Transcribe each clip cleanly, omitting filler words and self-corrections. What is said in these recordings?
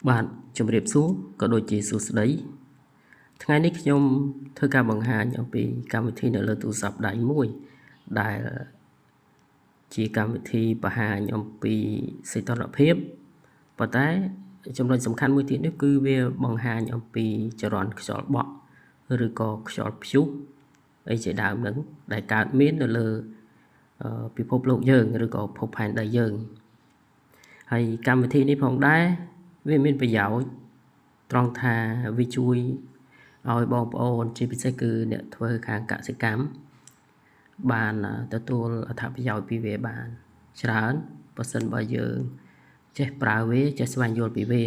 បាទជម្រាបសួរក៏ដូចជាសួស្តីថ្ងៃនេះខ្ញុំធ្វើការបង្ហាញអំពីកម្មវិធីនៅលើទូរស័ព្ទដៃមួយដែលជាកម្មវិធីបង្ហាញអំពីសីតុណ្ហភាពប៉ុន្តែចំណុចសំខាន់មួយទៀតនេះគឺវាបង្ហាញអំពីចរន្តខ្យល់បក់ឬក៏ខ្យល់ព្យុះអីជាដើមហ្នឹងដែលកើតមាននៅលើពិភពលោកយើងឬក៏ភពផែនដីយើងហើយកម្មវិធីនេះផងដែរវាមានប្រយោជន៍ត្រង់ថាវាជួយឲ្យបងប្អូនជាពិសេសគឺអ្នកធ្វើខាងកសិកម្មបានទទួលអត្ថប្រយោជន៍ពីវាបានច្រើនបើសិនបើយើងចេះប្រើវាចេះស្វែងយល់ពីវា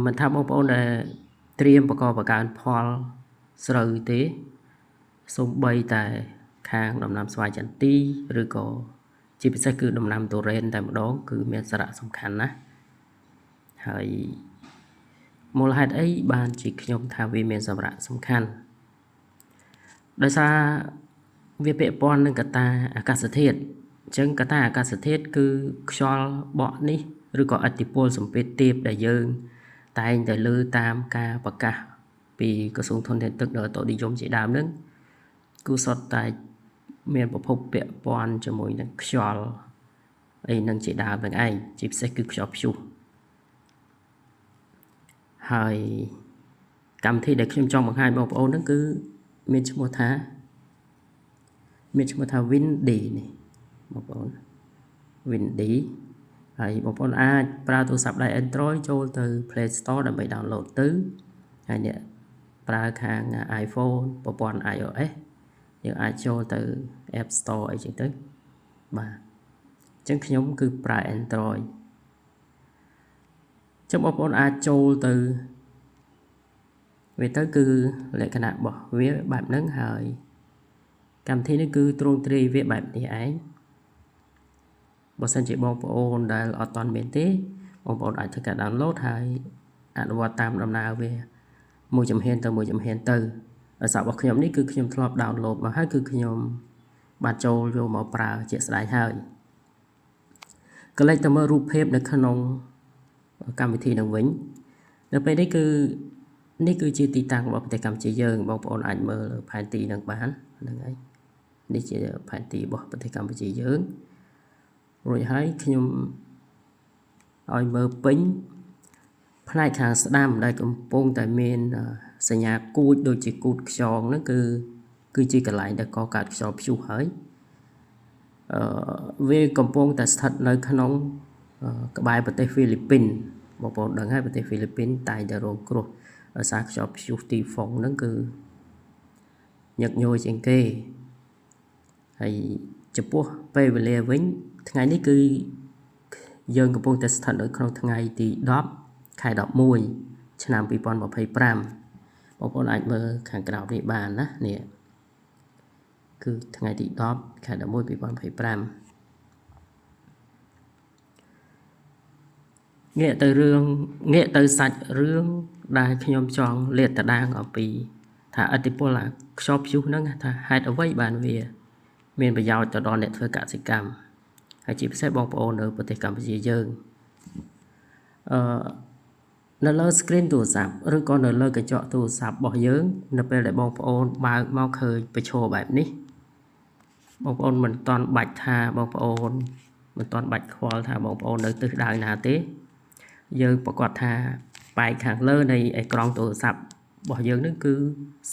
មិនថាបងប្អូនដែលត្រៀមបង្កបង្កើនផលស្រូវទេសូម្បីតែខាងដំណាំស្វាយចន្ទីឬក៏ជាពិសេសគឺដំណាំទុរេនតែម្ដងគឺមានសារៈសំខាន់ណាស់ហើយមូលហេតុអីបានជាខ្ញុំថាវាមានសារៈសំខាន់ដោយសារវាពាក់ព័ន្ធនឹងកត្តាអាកាសធាតុអញ្ចឹងកត្តាអាកាសធាតុគឺខ្យល់បក់នេះឬក៏ឥទ្ធិពលសម្ពាធទាបដែលយើងតែងតែលើតាមការប្រកាសពីក្រសួងធនធានទឹកនិងឧតុនិយមជាដើមហ្នឹងគឺសុទ្ធតែមានប្រភពពាក់ព័ន្ធជាមួយនឹងខ្យល់អីនឹងជាដើមហ្នឹងឯងជាពិសេសគឺខ្យល់ព្យុះហើយកម្មវិធីដែលខ្ញុំចង់បង្ហាញបងប្អូនហ្នឹងគឺមានឈ្មោះថា Windy នេះបងប្អូន Windy ហើយបងប្អូនអាចប្រើទូរស័ព្ទដៃ Android ចូលទៅ Play Store ដើម្បី download ទៅហើយអ្នកប្រើខាង iPhone ប្រព័ន្ធ iOS យើងអាចចូលទៅ App Store អីចឹងទៅបាទអញ្ចឹងខ្ញុំគឺប្រើ Android ចឹងបងប្អូនអាចចូលទៅវាទៅគឺលក្ខណៈរបស់វាបែបហ្នឹងហើយកម្មវិធីនេះគឺទ្រង់ទ្រាយវាបែបនេះឯងបើសិនជាបងប្អូនដែលអត់ទាន់មានទេបងប្អូនអាចធ្វើការ download ហើយអនុវត្តតាមដំណើរវាមួយជំហានទៅមួយជំហានទៅដោយសាររបស់ខ្ញុំនេះគឺខ្ញុំធ្លាប់ download មកហើយគឺខ្ញុំបានចូលយកមកប្រើជាក់ស្ដែងហើយក៏លេចទៅមើលរូបភាពនៅក្នុងកម្មវិធីនឹងវិញនៅពេលនេះគឺនេះគឺជាទីតាំងរបស់ប្រទេសកម្ពុជាយើងបងប្អូនអាចមើលផែនទីនឹងបានហ្នឹងហើយនេះជាផែនទីរបស់ប្រទេសកម្ពុជាយើងរួចហើយខ្ញុំឲ្យមើលពេញផ្នែកខាងស្ដាំដែលកំពុងតែមានសញ្ញាគួចដូចជាគូតខ្យងហ្នឹងគឺជាកន្លែងដែលកកើតខ្យល់ព្យុះហើយវាកំពុងតែស្ថិតនៅក្នុងក្បែរប្រទេសហ្វីលីពីនបងប្អូនដឹងហើយប្រទេសហ្វីលីពីនតែងតែរងគ្រោះដោយសារខ្យល់ព្យុះទីហ្វុងហ្នឹងគឺញឹកញយជាងគេហើយចំពោះពេលវេលាវិញថ្ងៃនេះគឺយើងកំពុងតែស្ថិតនៅក្នុងថ្ងៃទី10ខែ11ឆ្នាំ2025បងប្អូនអាចមើលខាងក្រោមនេះបានណានេះគឺថ្ងៃទី10ខែ11 2025ងាកទៅរឿងងាកទៅសាច់រឿងដែលខ្ញុំចង់លាតត្រដាងអំពីថាឥទ្ធិពលអាខ្យល់ព្យុះហ្នឹងថាហេតុអ្វីបានវាមានប្រយោជន៍ទៅដល់អ្នកធ្វើកសិកម្មហើយជាពិសេសបងប្អូននៅប្រទេសកម្ពុជាយើងនៅលើ screen ទូរស័ព្ទឬក៏នៅលើកញ្ចក់ទូរស័ព្ទរបស់យើងនៅពេលដែលបងប្អូនបើកមកឃើញប្រឈរបែបនេះបងប្អូនមិនទាន់បាច់ថាបងប្អូនមិនទាន់បាច់ខ្វល់ថាបងប្អូននៅទិសដៅណាទេយើងប្រកាសថាប៉ែកខាងលើនៃអេក្រង់ទូរស័ព្ទរបស់យើងនឹងគឺ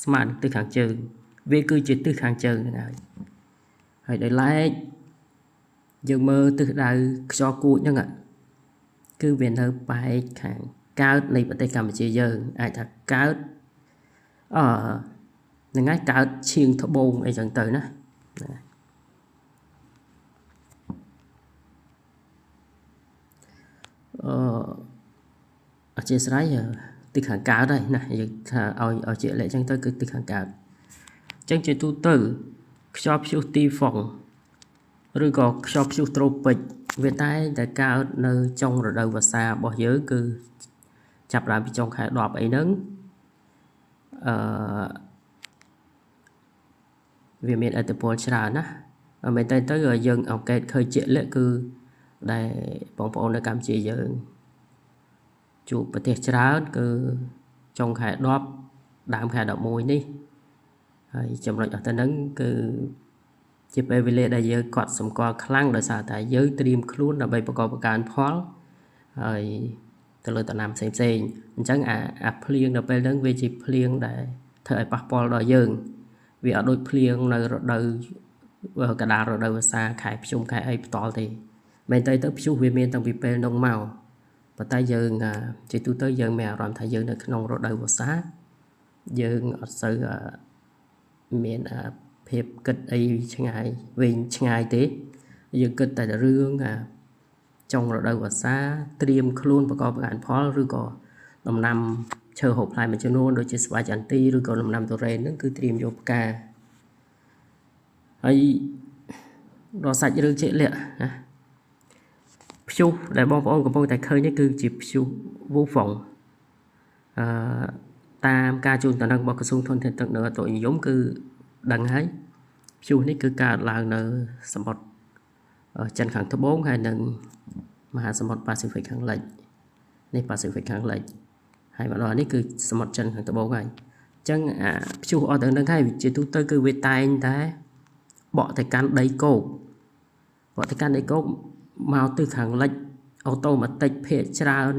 ស្មើនឹងទិសខាងជើងវាគឺជាទិសខាងជើងហ្នឹងហើយហើយដោយឡែកយើងមើលទិសដៅខ្យល់គួចហ្នឹងគឺវានៅប៉ែកខាងកើតនៃប្រទេសកម្ពុជាយើងអាចថាកើតហ្នឹងហើយកើតឈៀងត្បូងអីចឹងទៅណាអធិស្ឋានទិសខាងកើតហើយណាយើងថាឲ្យជាលេខចឹងទៅគឺទិសខាងកើតអញ្ចឹងជាទូទៅខ្យល់ព្យុះទីហ្វុងឬក៏ខ្យល់ព្យុះត្រូពិកវាតែងតែកើតនៅចុងរដូវវស្សារបស់យើងគឺចាប់ដើមពីចុងខែ10អីហ្នឹងវាមានឥទ្ធិពលច្រើនណាមែនតើទៅយើងអង្កេតឃើញជាក់លាក់គឺដែលបងប្អូននៅកម្ពុជាយើង ជួបប្រទេសច្រើនគឺចុងខែ10ដើមខែ11នេះហើយចំណុចអស់ទៅហ្នឹងគឺជាពេលវេលាដែលយើងកត់សម្គាល់ខ្លាំងដោយសារតែយើងត្រៀមខ្លួនដើម្បីប្រកបការផលហើយទៅលើដំណាំផ្សេងផ្សេងអញ្ចឹងអាភ្លៀងនៅពេលហ្នឹងវាជាភ្លៀងដែលធ្វើឲ្យប៉ះពាល់ដល់យើងវាអត់ដូចភ្លៀងនៅរដូវកណ្ដាលរដូវវស្សាខែភ្ជុំខែអីផ្ទាល់ទេមែនតើទៅព្យុះវាមានតាំងពីពេលនោះមកប៉ុន្តែយើងជាទូទៅយើងមានអារម្មណ៍ថាយើងនៅក្នុងរដូវវស្សាយើងអត់សូវមានភាពគិតអីឆ្ងាយវែងឆ្ងាយទេយើងគិតតែរឿងចុងរដូវវស្សាត្រៀមខ្លួនប្រកបការផលឬក៏ដំណាំឈើហូបផ្លែមួយចំនួនដូចជាស្វាយចន្ទីឬក៏ដំណាំទុរេនហ្នឹងគឺត្រៀមយកផ្កាហើយដល់សាច់រឿងជាក់លាក់ណាព្យុះដែលបងប្អូនកំពុងតែឃើញនេះគឺជាព្យុះវូហ្វុងអឺតាមការជូនដំណឹងរបស់ក្រសួងធនធានទឹកនិងឧតុនិយមគឺដឹងហើយព្យុះនេះគឺកើតឡើងនៅសមុទ្រចិនខាងត្បូងហើយនិងមហាសមុទ្រប៉ាស៊ីហ្វិកខាងលិចនេះប៉ាស៊ីហ្វិកខាងលិចហើយមកដល់នេះគឺសមុទ្រចិនខាងត្បូងហើយអញ្ចឹងអាព្យុះអស់ទាំងហ្នឹងហើយជាទូទៅគឺវាតែងតែបក់ទៅកាន់ដីគោកបក់ទៅកាន់ដីគោកមកទិសខាងលិច automatic ភាគច្រើន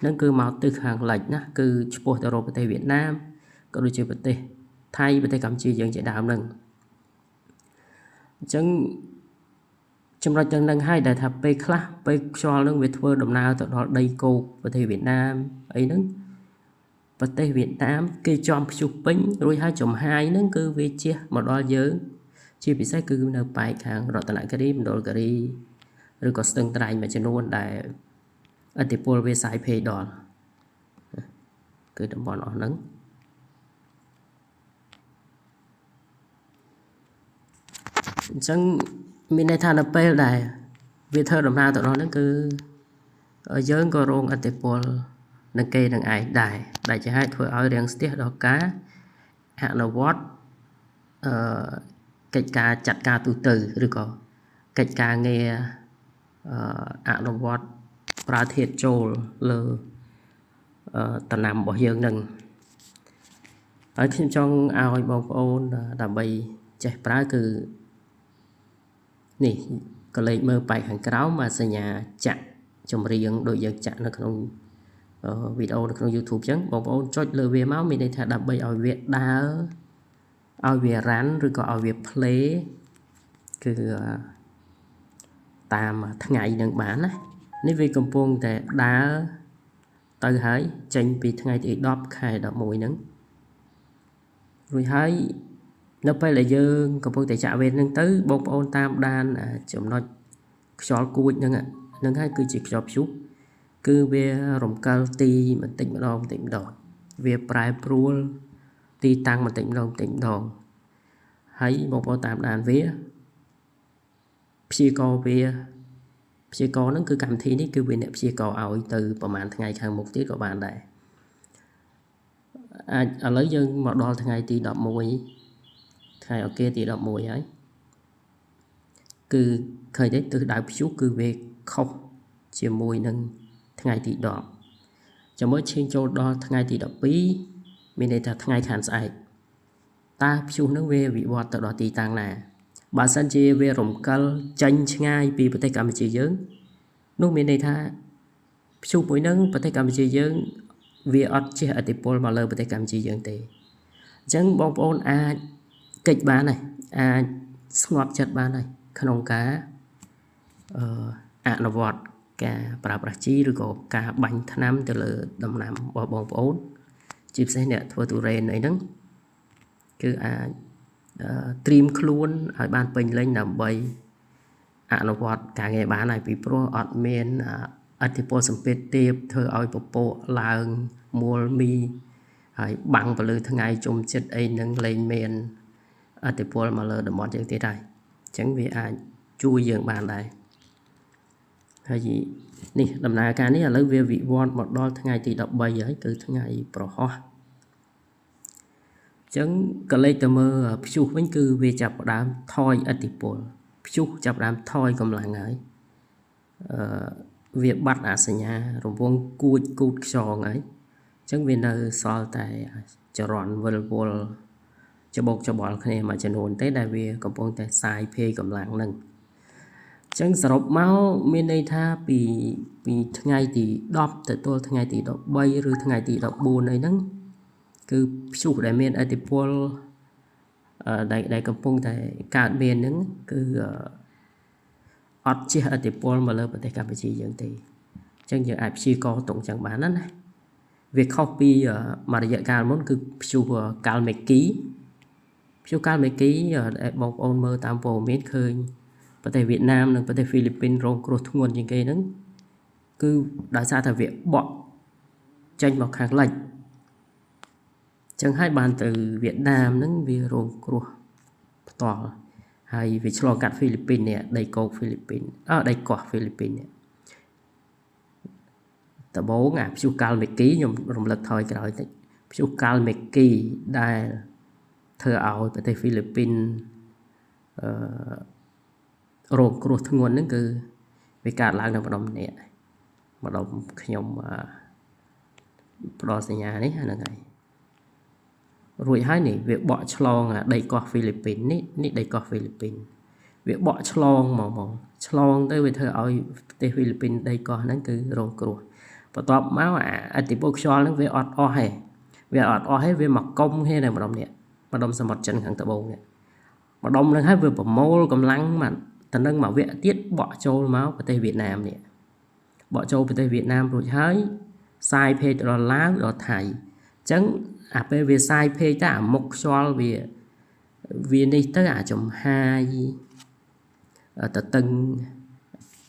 នឹងគឺមកទិសខាងលិចណាគឺឆ្ពោះទៅរកប្រទេសវៀតណាមក៏ដូចជាប្រទេសថៃប្រទេសកម្ពុជាយើងជាដើមហ្នឹងអញ្ចឹងចំណុចទាំងហ្នឹងហើយដែលថាពេលខ្លះពេលខ្យល់ហ្នឹងវាធ្វើដំណើរទៅដល់ដីគោកប្រទេសវៀតណាមអីហ្នឹងប្រទេសវៀតណាមគេចំព្យុះពេញរួចហើយចំហាយហ្នឹងគឺវាជះមកដល់យើងជាពិសេសគឺនៅប៉ែកខាងរតនគិរីមណ្ឌលគិរីឬក៏ស្ទឹងត្រែងមួយចំនួនដែលឥទ្ធិពលវាសាយភាយដល់គឺតំបន់អស់ហ្នឹងអញ្ចឹងមានន័យថានៅពេលដែលវាធ្វើដំណើរទៅដល់ហ្នឹងគឺយើងក៏រងឥទ្ធិពលនឹងគេនឹងឯងដែរដែលជាហេតុធ្វើឲ្យរាំងស្ទះដល់ការអនុវត្តអឺកិច្ចការចាត់ការទូទៅឬក៏កិច្ចការងារអនុវត្តប្រើធាតុចូលលើដំណាំរបស់យើងនឹងហើយខ្ញុំចង់ឲ្យបងប្អូនដើម្បីចេះប្រើគឺនេះក៏លេខមើលប៉ែកខាងក្រោមអាសញ្ញាចាក់ចម្រៀងដូចយើងចាក់នៅក្នុងវីដេអូនៅក្នុង YouTube អញ្ចឹងបងប្អូនចុចលើវាមកមានន័យថាដើម្បីឲ្យវាដើរឲ្យវា run ឬក៏ឲ្យវា play គឺតាមថ្ងៃនឹងបានណានេះវាកំពុងតែដើរទៅហើយចេញពីថ្ងៃទី10ខែ11ហ្នឹងរួចហើយនៅពេលដែលយើងកំពុងតែចាក់វេនហ្នឹងទៅបងប្អូនតាមដានចំណុចខ្យល់គួចហ្នឹងហ្នឹងហើយគឺជាខ្យល់ព្យុះគឺវារំកិលទីបន្តិចម្ដងបន្តិចម្ដងវាប្រែប្រួលទីតាំងបន្តិចម្ដងបន្តិចម្ដងហើយបងប្អូនតាមដានវាព្យាករវាព្យាករហ្នឹងគឺកម្មវិធីនេះគឺវាអ្នកព្យាករឲ្យទៅប្រហែលថ្ងៃខាងមុខទៀតក៏បានដែរអាចឥឡូវយើងមកដល់ថ្ងៃទី11ថ្ងៃអូខេទី11ហើយគឺឃើញទេទិសដៅព្យុះគឺវាខុសជាមួយនឹងថ្ងៃទី10ចាំមើលឈានចូលដល់ថ្ងៃទី12មានន័យថាថ្ងៃខាងស្អែកតើព្យុះនឹងវាវិវត្តទៅដល់ទីតាំងណាបើសិនជាវារំកិលចេញឆ្ងាយពីប្រទេសកម្ពុជាយើងនោះមានន័យថាព្យុះមួយនឹងប្រទេសកម្ពុជាយើងវាអត់ជះឥទ្ធិពលមកលើប្រទេសកម្ពុជាយើងទេអញ្ចឹងបងប្អូនអាចកិច្ចបានហើយអាចស្ងប់ចិត្តបានហើយក្នុងការអនុវត្តការប្រើប្រាស់ជីឬក៏ការបាញ់ថ្នាំទៅលើដំណាំរបស់បងប្អូនជាពិសេសអ្នកធ្វើទុរេនអីហ្នឹងគឺអាចត្រៀមខ្លួនឲ្យបានពេញលេញដើម្បីអនុវត្តការងារបានហើយពីព្រោះអត់មានឥទ្ធិពលសម្ពាធទាបធ្វើឲ្យពពកឡើងមួលមីហើយបាំងពលឺថ្ងៃជុំចិត្តអីនឹងលែងមានឥទ្ធិពលមកលើតំបន់យើងទៀតហើយអញ្ចឹងវាអាចជួយយើងបានដែរហើយនេះដំណើរការនេះឥឡូវវាវិវត្តមកដល់ថ្ងៃទី13ហើយគឺថ្ងៃប្រហោះអញ្ចឹងក៏លេខទៅមើលព្យុះវិញគឺវាចាប់ផ្ដើមថយឥទ្ធិពលព្យុះចាប់ផ្ដើមថយកម្លាំងហើយ វាបាត់អាសញ្ញារង្វង់គួចគូតខ្យងហើយអញ្ចឹងវានៅសល់តែចរន្តវិលវល់ច្បោកច្បល់គ្នាមួយចំនួនទេដែលវាកំពុងតែសាយភាយកម្លាំងនឹងអញ្ចឹងសរុបមកមានន័យថាពីថ្ងៃទី10ទៅទល់ថ្ងៃទី13ឬថ្ងៃទី14អីហ្នឹងគឺព្យុះដែលមានឥទ្ធិពលដែលកំពុងតែកើតមានហ្នឹងគឺអត់ជះឥទ្ធិពលមកលើប្រទេសកម្ពុជាយើងទេអញ្ចឹងយើងអាចព្យាករណ៍ទុកអញ្ចឹងបានណាណាវាខុសពីមួយរយៈកាលមុនគឺព្យុះកាល់មេគីព្យុះកាល់មេគីដែលបងប្អូនមើលតាមព័ត៌មានឃើញប្រទេសវៀតណាមនិងប្រទេសហ្វីលីពីនរងគ្រោះធ្ងន់ជាងគេហ្នឹងគឺដោយសារតែវាបក់ចេញមកខាងលិចចឹងហើយបានទៅវៀតណាមហ្នឹងវារងគ្រោះផ្ទាល់ហើយវាឆ្លងកាត់ហ្វីលីពីននេះដីគោកហ្វីលីពីនអើដីកោះហ្វីលីពីននេះដំបូងអាព្យុះកាល់មេគីខ្ញុំរំលឹកថយក្រោយតិចព្យុះកាល់មេគីដែលធ្វើឲ្យប្រទេសហ្វីលីពីនអឺរងគ្រោះធ្ងន់ហ្នឹងគឺវាកើតឡើងនៅម្ដុំនេះម្ដុំខ្ញុំផ្ដល់សញ្ញានេះហ្នឹងហើយរួចហើយនេះវាបក់ឆ្លងដីកោះហ្វីលីពីននេះនេះដីកោះហ្វីលីពីនវាបក់ឆ្លងមកមកឆ្លងទៅវាធ្វើឲ្យប្រទេសហ្វីលីពីនដីកោះហ្នឹងគឺរងគ្រោះបន្ទាប់មកអាឥទ្ធិពលខ្យល់ហ្នឹងវាអត់អស់ទេវាអត់អស់ទេវាមកកុំគ្នានៅម្ដុំនេះម្ដុំសមុទ្រចិនខាងត្បូងនេះម្ដុំហ្នឹងហើយវាប្រមូលកម្លាំងមកតំណឹងមួយវគ្គទៀតបក់ចូលមកប្រទេសវៀតណាមនេះបក់ចូលប្រទេសវៀតណាមរួចហើយសាយភេកទៅដល់ឡាវដល់ថៃអញ្ចឹងអាពេលវាសាយភេកទៅអាមុខខ្យល់វាវានេះទៅអាចំហាយតតឹង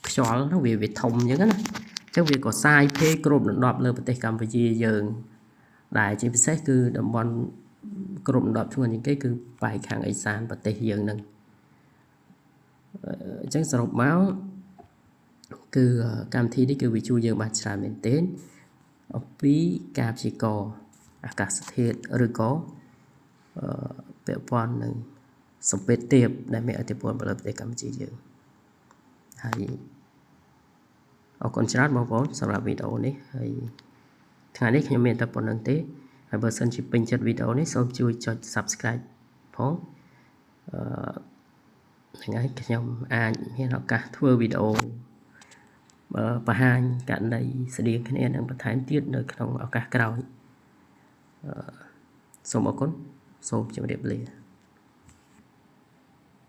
ខ្យល់ហ្នឹងវាធំអញ្ចឹងណាអញ្ចឹងវាក៏សាយភេកគ្រប់ដណ្ដប់លើប្រទេសកម្ពុជាយើងដែលជាពិសេសគឺតំបន់គ្រប់ដណ្ដប់ធ្ងន់ជាងគេគឺប៉ែកខាងឦសានប្រទេសយើងហ្នឹងអញ្ចឹងសរុបមកគឺកម្មវិធីនេះគឺវាជួយយើងបានច្រើនមែនទែនអំពីការព្យាករណ៍អាកាសធាតុឬក៏ពាក់ព័ន្ធនឹងសម្ពាធទាបដែលមានឥទ្ធិពលមកលើប្រទេសកម្ពុជាយើងហើយអរគុណច្រើនបងប្អូនសម្រាប់វីដេអូនេះហើយថ្ងៃនេះខ្ញុំមានតែប៉ុណ្្នឹងទេហើយបើសិនជាពេញចិត្តវីដេអូនេះសូមជួយចុច Subscribe ផងអឺហ្នឹងហើយខ្ញុំអាចមានឱកាសធ្វើវីដេអូបង្ហាញករណីស្តៀងគ្នានឹងបន្ថែមទៀតនៅក្នុងឱកាសក្រោយសូមអរគុណសូមជម្រាបលា។